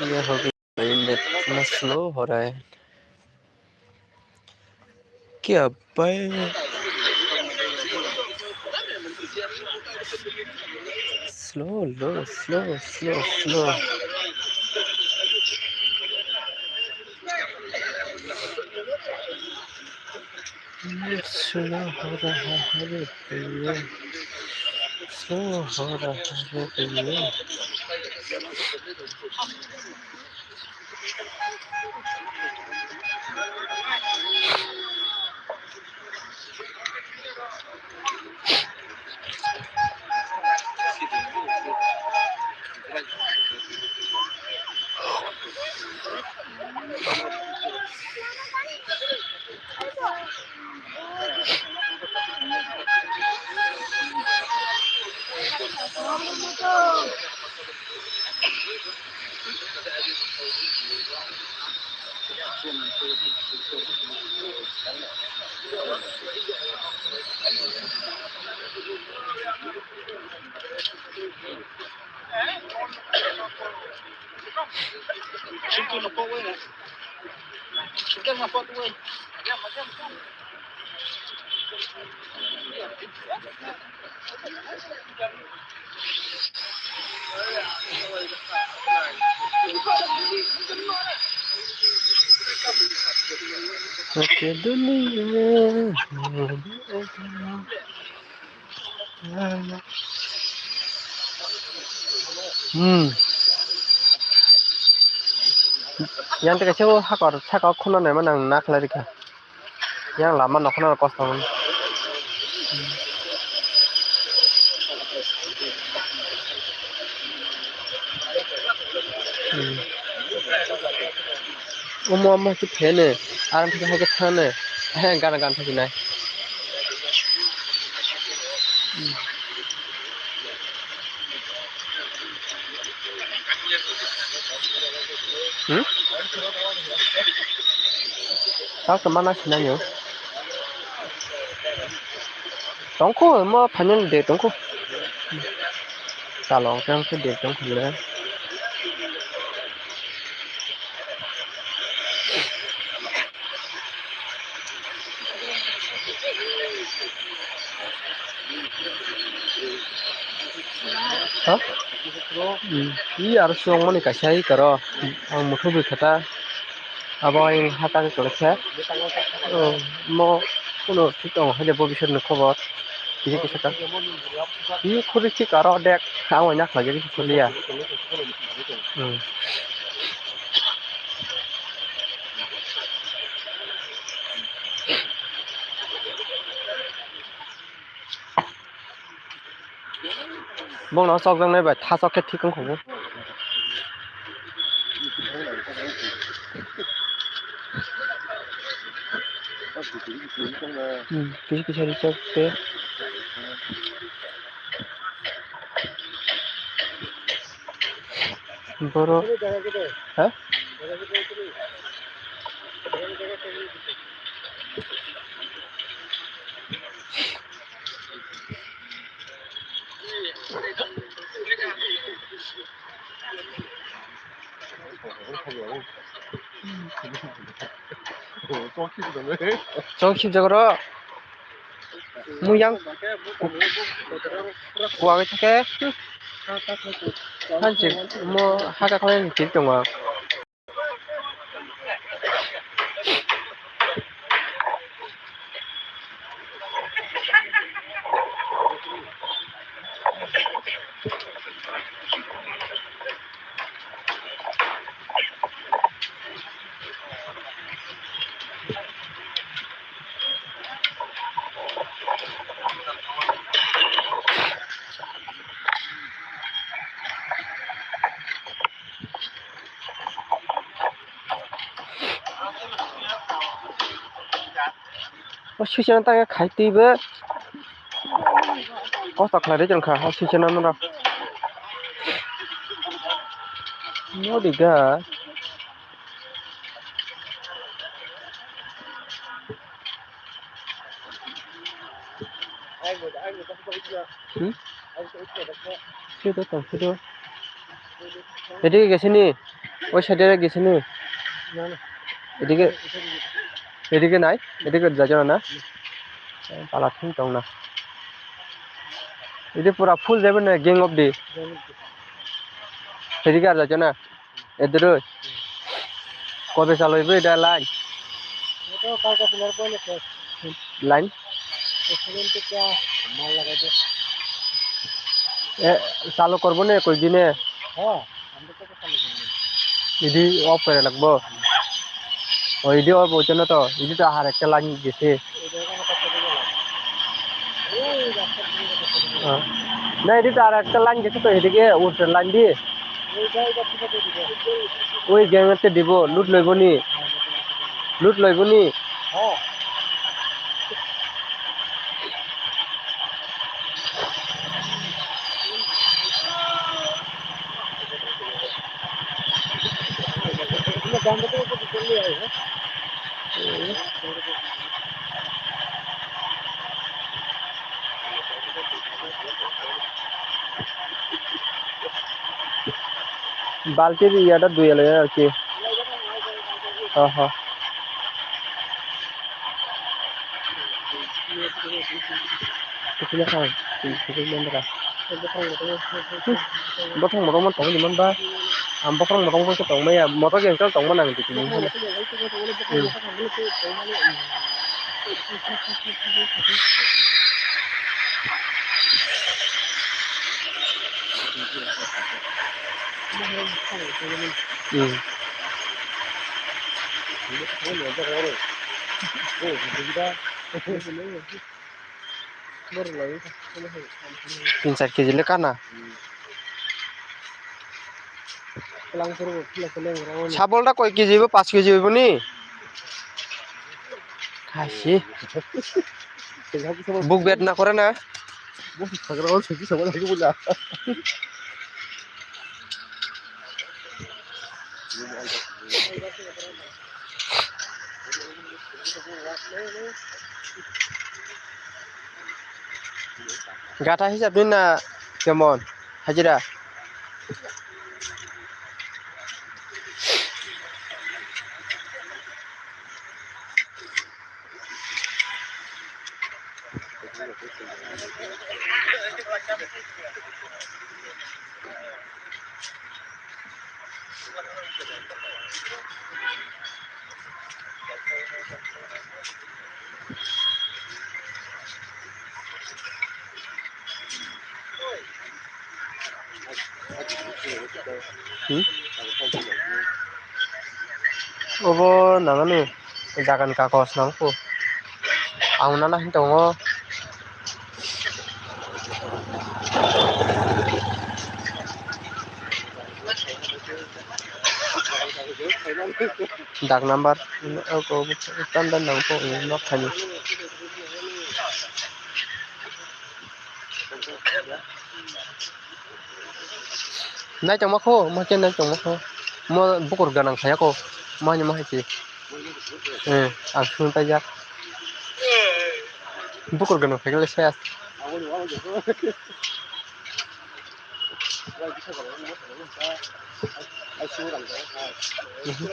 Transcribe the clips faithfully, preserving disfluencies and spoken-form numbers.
ये हो गई, नेट इतना स्लो हो रहा है। क्या भाई? स्लो लो, स्लो, स्लो, स्लो। ये स्लो हो रहा है रे भैया, स्लो हो रहा है रे भैया। Hmm. Yang teka sebo hakor saka khuna naima nang nakhlai rikha. Yang lama nokhorno kosto mano. Hmm. Omo omo khe phene, ang thangkhe hai khe thane, he gana gan thangkhe nai. Hmm? Sak tongma na sinani o. Tongkho, mo final day tongkho. Chalo, khe ang khe day tongkho le. Ha? Hmm. I aro swrwngmani kaisa i karo. Ang muthubwi kha ta. Abo ayang hata khe kwlaisa. O, mo kuno thik tongo hai de bo bisor ni khobor. Kisa kisa ta. I khuri thik aro dek. Ang waina khlai kisa khurliya. Hmm. Bono chokjaknai bai thasok khe thik wngkha bo. Hmm, kisa kisa ri chok tei. Borok, ha? Chong sijak ro. Muyang. Kuwagwi thake. Hansi mo haka khlai ni tiri tongo. O switch-no ta khe khai twi bo. Kosto khlai rw kha o switch-no norok. Nodi ga. Hmm? Sudo tong, sudo. Edige gesini, oi side gesini. Edige, edige nai, edige jajona na. Pala thung tong na. Ede pura full jaibo na gang of the. Edige ar jajona. Edroi. Kobe saloi bo da line. Ito kal ka pilar po le. Line. President ko kya mal laga de. E, salo korbo ne koi dine. Ha. Idi off kore lagbo. O idi off hoito na to. Idi to har ekta line gese. Ah. Na idi to ar ekta line gese to, edige urte line di. Oi gang te dibo, loot loibo ni. Loot loibo ni. Balti ya da dui alai ya ki. Oho. Bothong bothong man tong di man ba. Ang bothong bothong bo tong maya. Motor yang tong man ang di. Hmm. Tin char kg le kana. Sabol da koi kg bo, pas kg bo ni? Khasi. Buk bet na kore na. Gatha hisab din na kemon hajira? Hmm? Obo nangani jagan kagos nangkho. Ang nana hin tongo. Dak number. Tam dan nangkho, nok thani. Nai tongma kho, ma khe nai tongma kho. Mo bukur ganang khaya kho. Ma ni ma hai khe. Eh, ang sung ta jak. Bukur ganang khaya le saya. Mhm.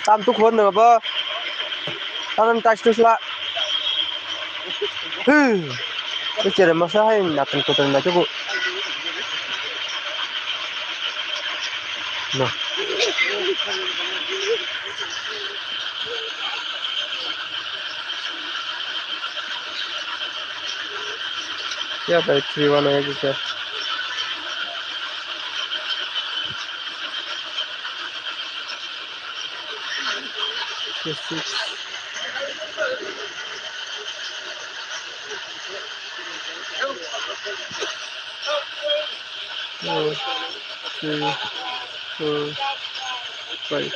Tam tu khon no ba. Tangan tas tu sla. Hei. Ni chere masa hai nakan kotor na cukup. No. Ya, by three one, I guess. Six. Four, three, four, five.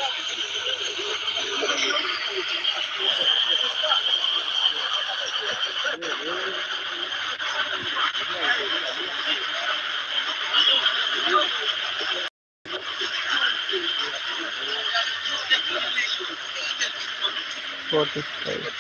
Forty-five.